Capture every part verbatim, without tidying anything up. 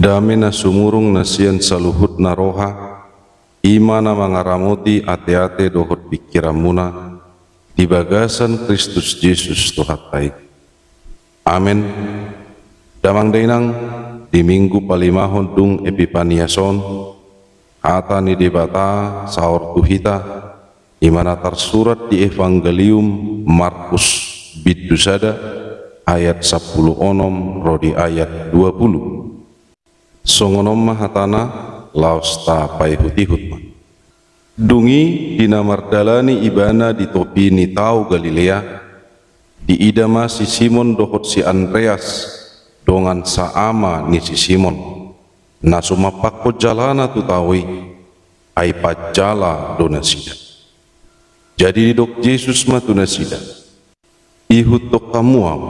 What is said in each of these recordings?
Dame na sumurung na sian saluhutna roha, i ma na mangaramoti ateate dohot pingkiranmuna di bagasan Kristus Jesus Tuhanta i. Amen. Damang dainang, di Minggu palimahon dung Epipanias on, hata ni Debata saor tu hita, i ma na tarsurat di Evangelium Markus bindu sada ayat sampulu onom ro di ayat dua pulu. Songon on ma hatana, laos tapaihut-ihut ma. Dung i di na mardalani ibana di topi ni tao Galilea, diida ma si Simon dohot si Andreas, dongan saama ni si Simon, na sumampakkon jalana tu tao i, ai panjala do nasida. Jadi didok Jesus ma tu nasida: Ihuthon hamu Ahu,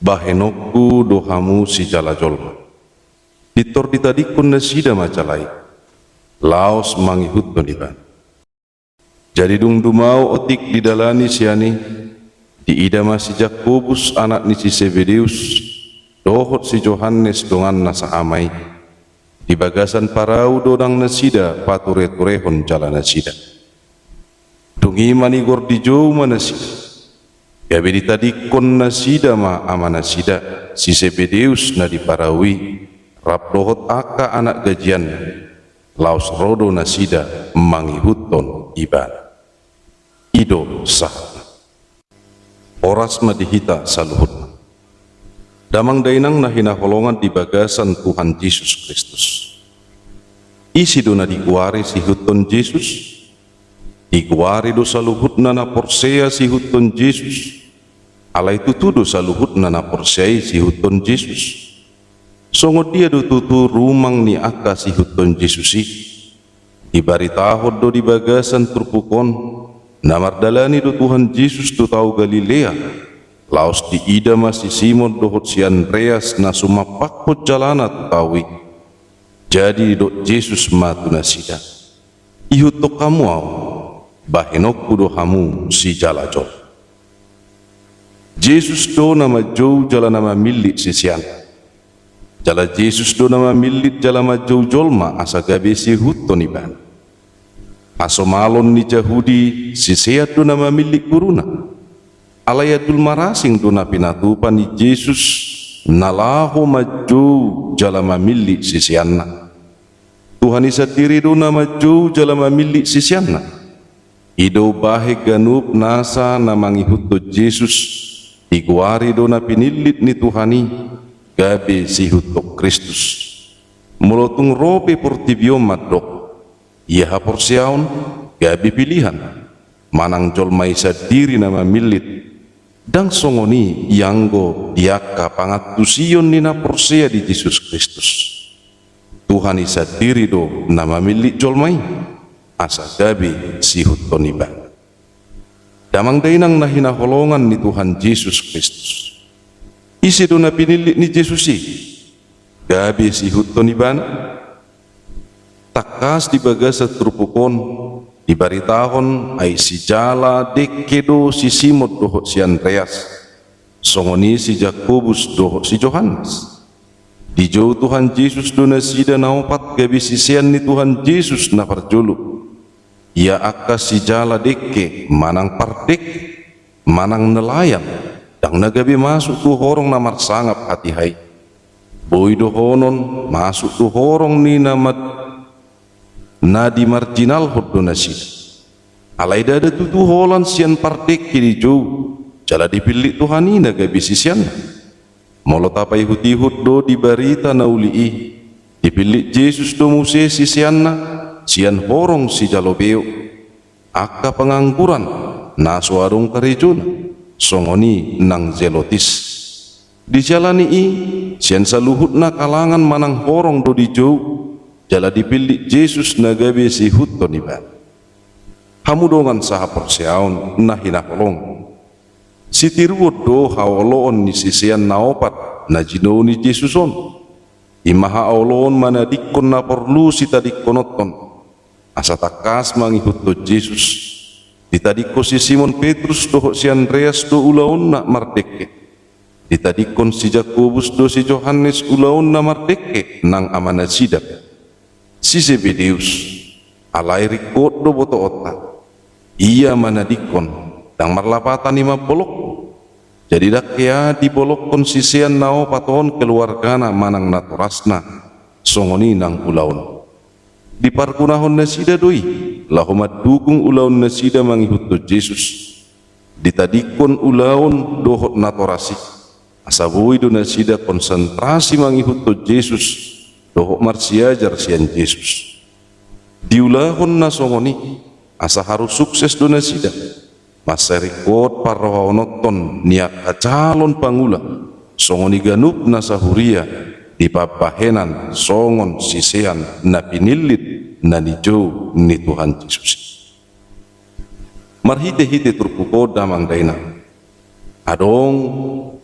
bahenonku do hamu sijala jolma. Pintor ditadingkon nasida ma jala i, laos mangihuthon Ibana. Jadi dung dumao otik didalani sian i, diida ma si Jakobus anak ni si Sebedeus, dohot si Johannes donganna saama i. Di bagasan parau do nang nasida pature-turehon jalanasida. Dung i manigor dijou ma nasida. Gabe ditadingkon nasida ma amanasida, si Sebedeus na di parau i, rap dohot angka anak gajianna, laos ro do nasida mangihuthon Ibana. I do sahatna. Horas ma di hita saluhutna. Damang dainang na hinaholongan di bagasan Tuhan Jesus Kristus. Ise do na digoari siihuthon Jesus? Digoari do saluhutna na porsea siihuthon Jesus. Alai tutu do saluhutna na porsea i siihuthon Jesus. Songon dia do tutu rumang ni angka siihuthon Jesus i? Dibaritahon do di bagasan turpuk on, na mardalani do Tuhan Jesus tu tao Galilea, laos diida ma si Simon dohot si Andreas na sumampakkon jalana tu tao i. Jadi didok Jesus ma tu nasida: Ihuthon hamu Ahu, bahenonku do hamu sijala jolma. Jesus do na manjou jala na mamillit siseanna. Jala Jesus do na mamillit jala manjou jolma asa gabe siihuthon Ibana. Hasomalon ni Jahudi, sisean do na mamillit guruna. Alai andul marasing do na pinatupa ni Jesus, na laho manjou jala mamillit siseanna. Tuhan i sandiri do na manjou jala mamillit siseanna. I do umbahen ganup nasa na mangihuthon Jesus, digoari do na pinillit ni Tuhan i gabe siihuthon Kristus. Molo tung ro pe portibi on mandok: Ia haporseaon gabe pilihan, manang jolma i sandiri na mamillit, ndang songon i ianggo di angka pangantusion ni na porsea di Jesus Kristus. Tuhan i sandiri do na mamillit jolma i asa gabe siihuthon Ibana. Damang dainang na hinaholongan ni Tuhan Jesus Kristus. Ise do na pinillit ni Jesus i gabe siihuthon Ibana? Tangkas di bagasan turpuk on dibaritahon ai sijala dengke do si Simon dohot si Andreas, songon i si Jakobus dohot si Johannes. Dijou Tuhan Jesus do nasida na opat gabe sisean ni Tuhan Jesus na parjolo. Ia angka sijala dengke manang pardengke, manang nelayan, ndang na gabe masuk tu horong na marsangap hatiha i. Boi dohonon masuk tu horong ni na mat-, na dimarjinalhon do nasida. Alai ndada tutu holan sian pardengke dijou jala dipillit Tuhan i na gabe siseanna. Molo tapaihut-ihut do di barita na uli i, dipillit Jesus do muse siseanna sian horong sijalo beok, angka pangangguran na so adong karejona, songon i nang zelotis. Dijala ni i sian saluhutna kalangan manang horong do dijou jala dipillit Jesus na gabe siihuthon Ibana. Hamu dongan sahaporseaon na hinaholongan, sitiruon do haoloon ni sisean na opat na jinou ni Jesus on. I ma haoloon manadingkon na porlu sitadingkononhon, asa tangkas mangihuthon Jesus. Ditadingkon si Simon Petrus dohot si Andreas do ulaonna mardengke. Ditadingkon si Jakobus do si Johannes ulaon na mardengke nang amanasida pe. Si Sebedeus, alai ringkot do botoonta. Ia manadingkon, ndang marlapatan i mambolongku. Jadi ndang hea dibolongkon sisean na opat on keluargana manang natorasna, songon i nang ulaon. Dipargunahon nasida do i, laho mandukung ulaon nasida mangihuthon Jesus. Ditadingkon ulaon dohot natoras i, asa boi do nasida konsentrasi mangihuthon Jesus, dohot marsiajar sian Jesus. Diulahon na songon i, asa haru sukses do nasida. Mansai ringkot parrohaononhon ni angka calon pangula, songon i ganup nasa huria di pambahenan songon sisean na pinillit na nijou ni Tuhan Jesus i. Marhite-hite turpuk on damang dainang, adong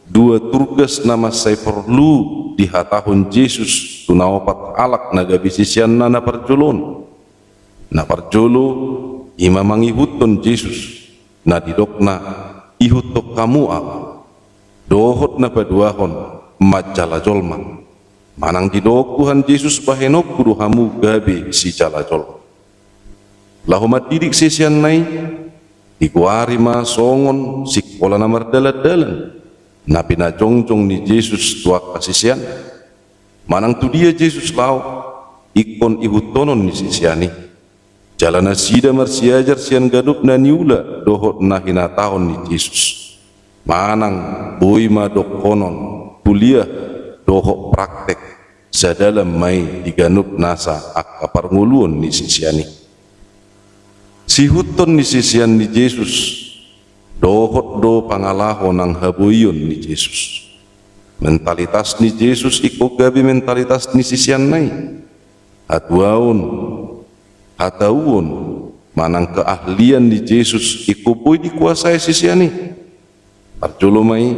dua turgas na mansai porlu dihatahon Jesus tu na opat halak na gabe siseanna na parjolo on. Na parjolo, i ma mangihuthon Jesus, na didokna, ihuthon hamu ahu. Dohot na paduahon, manjala jolma. Manang didok Tuhan Jesus, bahenonku do hamu gabe sijala jolma. Laho mandidik siseanna i, digoari ma songon sikola na mardalan-dalan, na pinajongjong ni Jesus tu angka sisean. Manang tu dia Jesus laho, ingkon ihuthonon ni sisean i. Jala nasida marsiajar sian ganup na niula dohot na hinatahon ni Jesus. Manang boi ma dok honon, kuliah, dohot praktek, sadalan ma i di ganup nasa angka parngoluon ni sisean i. Sihuthon ni sisean ni Jesus, dohot do pangalaho nang haboion ni Jesus. Mentalitas ni Jesus ingkon gabe mentalitas ni siseanna i. Hatuaon, hatauon, manang keahlian ni Jesus ingkon boi dikuasai sisean i. Parjolo ma i,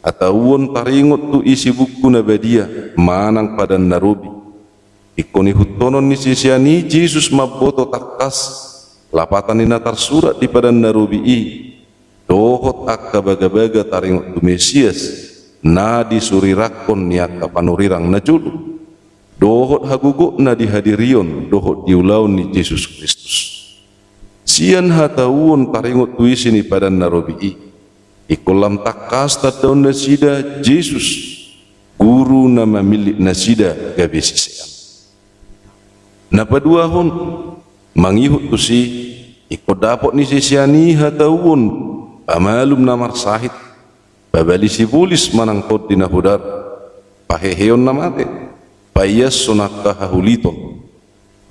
hatauon taringot tu isi buku na badia, manang padan na robi. Ingkon ihuthonon ni sisean i Jesus mamboto tangkas lapatan ni na tarsurat di padan na robi i, dohot angka bagabaga taringot tu Mesias, na disurirangkon ni angka panurirang na jolo, dohot hagogotna di hadirion dohot di ulaon ni Jesus Kristus. Sian hatauon taringot tu isi ni padan na robi i, ingkon lam tangkas tandaon nasida Jesus, guru na mamillit nasida gabe sisean. Na paduahon, mangihut tusi, ingkon dapot ni sisean i hatauon pamalum na marsahit, pabali sibolis manang tondi na hodar, paheheon na mate, paiashon angka hahuliton.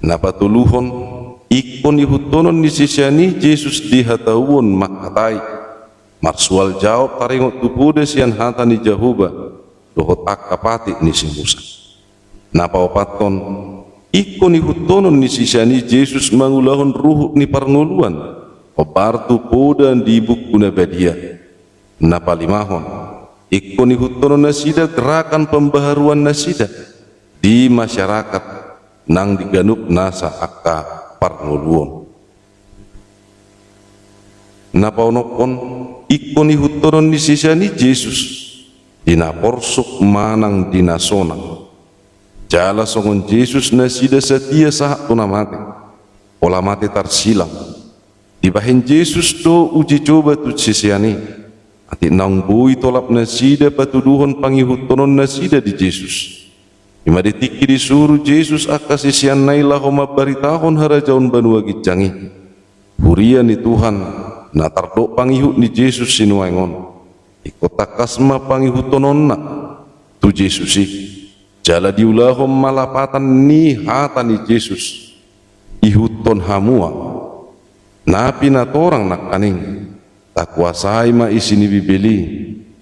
Na patoluhon, ingkon ihuthonon ni sisean i Jesus di hatauon mangkatai, marsual jaob taringot tu poda sian hata ni Jahowa, dohot angka patik ni si Musa. Na paopathon, ingkon ihuthonon ni sisean i Jesus mangulahon ruhut ni parngoluan, hombar tu poda di buku na badia. Na palimahon, ingkon ihuthonon nasida gerakan pembaharuan nasida di masyarakat nang di ganup nasa angka parngoluon. Na paonomhon, ingkon ihuthonon ni sisean i Jesus di na porsuk manang di na sonang. Jala songon Jesus nasida satia sahat tu na mate, pola mate tarsilang. Dibahen Jesus do uji coba tu sisean i, atik naung boi tolap nasida patuduhon pangihuthonon nasida di Jesus. I ma di tingki disuru Jesus angka siseanna i laho mambaritahon harajaon banua ginjang i. Huria ni Tuhan, na tardok pangihut ni Jesus sinuaeng on, ingkon tangkas ma pangihuthononna tu Jesus i. Jala diulahon ma lapatan ni hata ni Jesus, ihuthon hamu ahu. Na pinatorang nangkaning, takuasai ma isi ni Bibel i,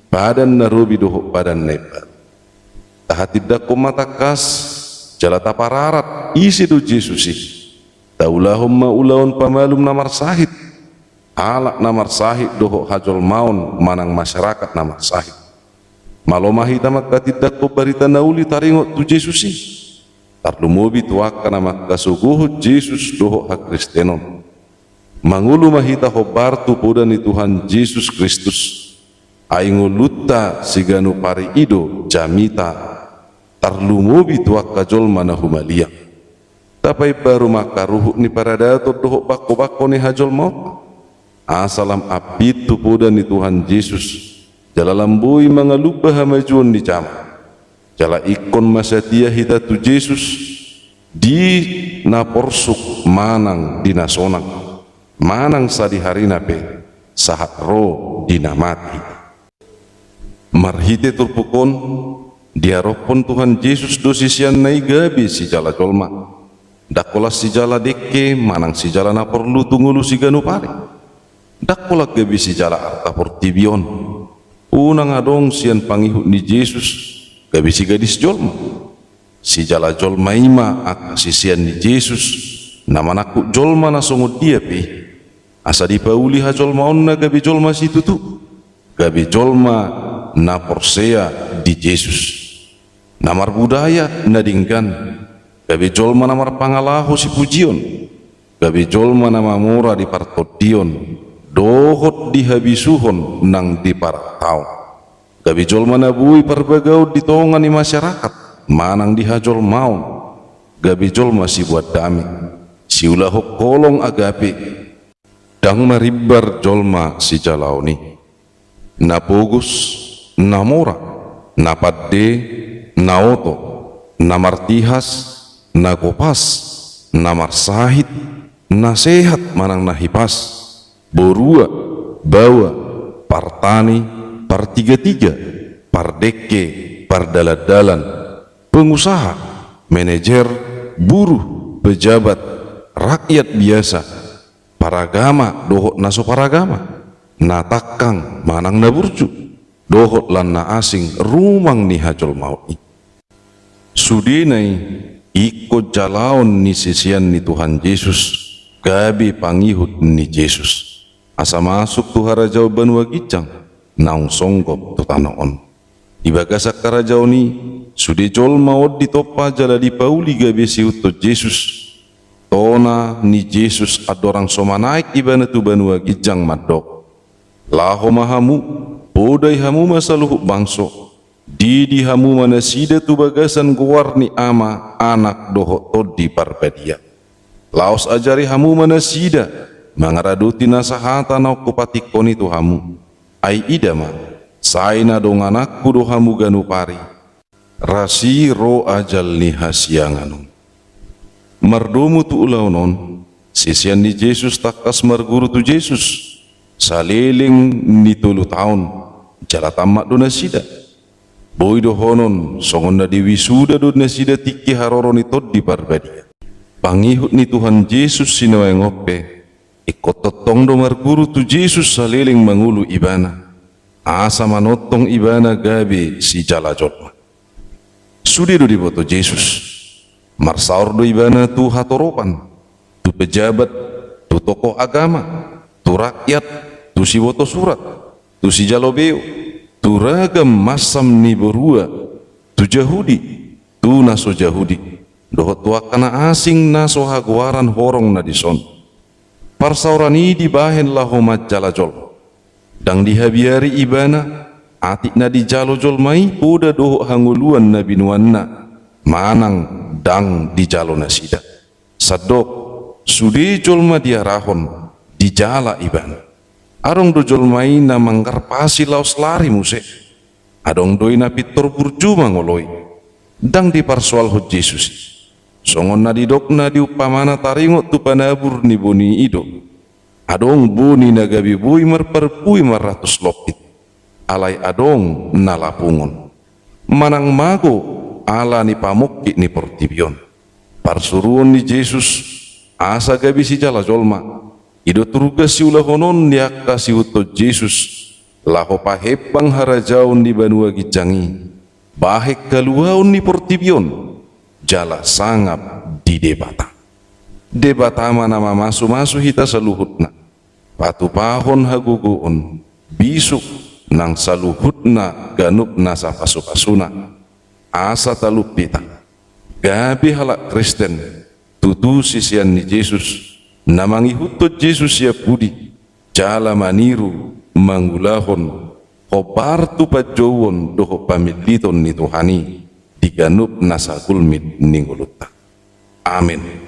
padan na robi dohot padan na imbaru. Tahatindangkon ma tangkas, jala tapararat ise do Jesus i. Taulahon ma ulaon pamalum na marsahit, halak na marsahit dohot hajolmaon manang masyarakat na marsahit. Malo ma hita mangkatindangkon barita na uli taringot tu Jesus i. Tarlumobi tu angka na mangkasogohon Jesus dohot hakristenon. Mangolu ma hita hombar tu poda ni Tuhan Jesus Kristus. Ai ngolunta siganup ari i do jamita tarlumobi tu angka jolma na humaliang. Tapaimbaru ma angka ruhut ni paradaton dohot bangkobangko ni hajolmaonta, asa lam ampit tu poda ni Tuhan Jesus, jala lam boi mangalumba hamajuon ni jaman. Jala ingkon ma satia hita tu Jesus, di na porsuk manang di na sonang, manang sadiharina pe sahat ro di na mate hita. Marhite turpuk on, diarophon Tuhan Jesus do siseanna i gabe sijala jolma. Ndang holan sijala dengke manang sijala na porlu tu ngolu siganup ari. Ndang holan gabe sijala arta portibi on. Unang adong sian pangihut ni Jesus gabe sigadis jolma. Sijala jolma i ma angka sisean ni Jesus, na manangkup jolma na songon dia pe i, asa dipauli hajolmaonna gabe jolma situtu, gabe jolma na porsea di Jesus, na marbudaya na denggan, gabe jolma na marpangalaho sipujion, gabe jolma na mamora di partondion dohot di habisuhon nang di parataon, gabe jolma na boi parbagaon di tonga ni masyarakat manang di hajolmaon, gabe jolma siboan dame, siulahon holong agape. Ndang marimbar jolma sijalaon i, na pogos, na mora, na pande, na oto, na martihas, na gopas, na marsahit, na sehat manang na hipas, borua, baoa, partani, partigatiga, pardengke, pardalandalan, pengusaha, manajer, buruh, pejabat, rakyat biasa, paragama dohot na so paragama, na tangkang manang na burju, dohot lan na asing rumang ni hajolmaon i. Sudena i ingkon jalaon ni sisean ni Tuhan Jesus gabe pangihut ni Jesus, asa masuk tu harajaon banua ginjang naung songgop tu tano on. Di bagasan harajaon i, sude jolma on ditompa jala dipauli gabe siihuthon Jesus. Tona ni Jesus andorang so manaek ibana tu banua ginjang mandok: Laho ma hamu, podai hamu ma saluhut bangso, didi hamu ma nasida tu bagasan goar ni Ama, Anak dohot Tondi Parbadia. Laos ajari hamu ma nasida mangaradoti nasa hata naung hupatingkon i tu hamu. Ai ida ma, sai na dongananku do hamu ganup ari, rasi ro ajal ni hasiangan on. Mardomu tu ulaon on, sisean ni Jesus tangkas marguru tu Jesus saleleng ni tolu taon, jala tammat do nasida. Boi dohonon songon na diwisuda do nasida tingki haroro ni Tondi Parbadia. Pangihut ni Tuhan Jesus sinuaeng on pe ingkon tongtong do marguru tu Jesus saleleng mangolu ibana, asa manongtong ibana gabe sijala jolma. Sude do diboto Jesus. Marsaor do ibana tu hatoropan, tu pejabat, tu tokoh agama, tu rakyat, tu siboto surat, tu sijalo beo, tu ragam mansam ni borua, tu Jahudi, tu na so Jahudi, dohot tu angka na asing na so hagoaran horong na dison. Parsaoran i dibahen laho manjala jolma. Ndang dihabiari ibana atik na dijalo jolma i poda dohot hangoluan na binoanna manang ndang dijalo nasida. Sandok, sude jolma diarahon, dijala ibana. Adong do jolma i na mangarpasi laos lari muse. Adong do i na pintor burju mangoloi. Ndang diparsoalhon Jesus i. Songon na didokna di umpamana taringot tu panabur ni boni i do. Adong boni na gabe boi marparbue marratus lompit, alai adong na lapungon. Manang mago ala ni pamungkit ni portibi on. Parsuruon ni Jesus asa gabe sijala jolma, i do tugas siulahonon ni angka siihuthon Jesus, laho pahembang harajaon ni banua ginjang i, bahen haluaon ni portibi on, jala sangap di Debata. Debata ma na mamasumasu hita saluhutna, patupahon hagogoon, bisuk, nang saluhutna ganup nasa pasupasuna. Asa talup hita gabe halak Kristen, tutu sisean ni Jesus, na mangihuthon Jesus sian pudi, jala maniru mangulahon hombar tu panjouon dohot pamilliton ni Tuhan i di ganup nasa gulmit ni ngolunta. Amen.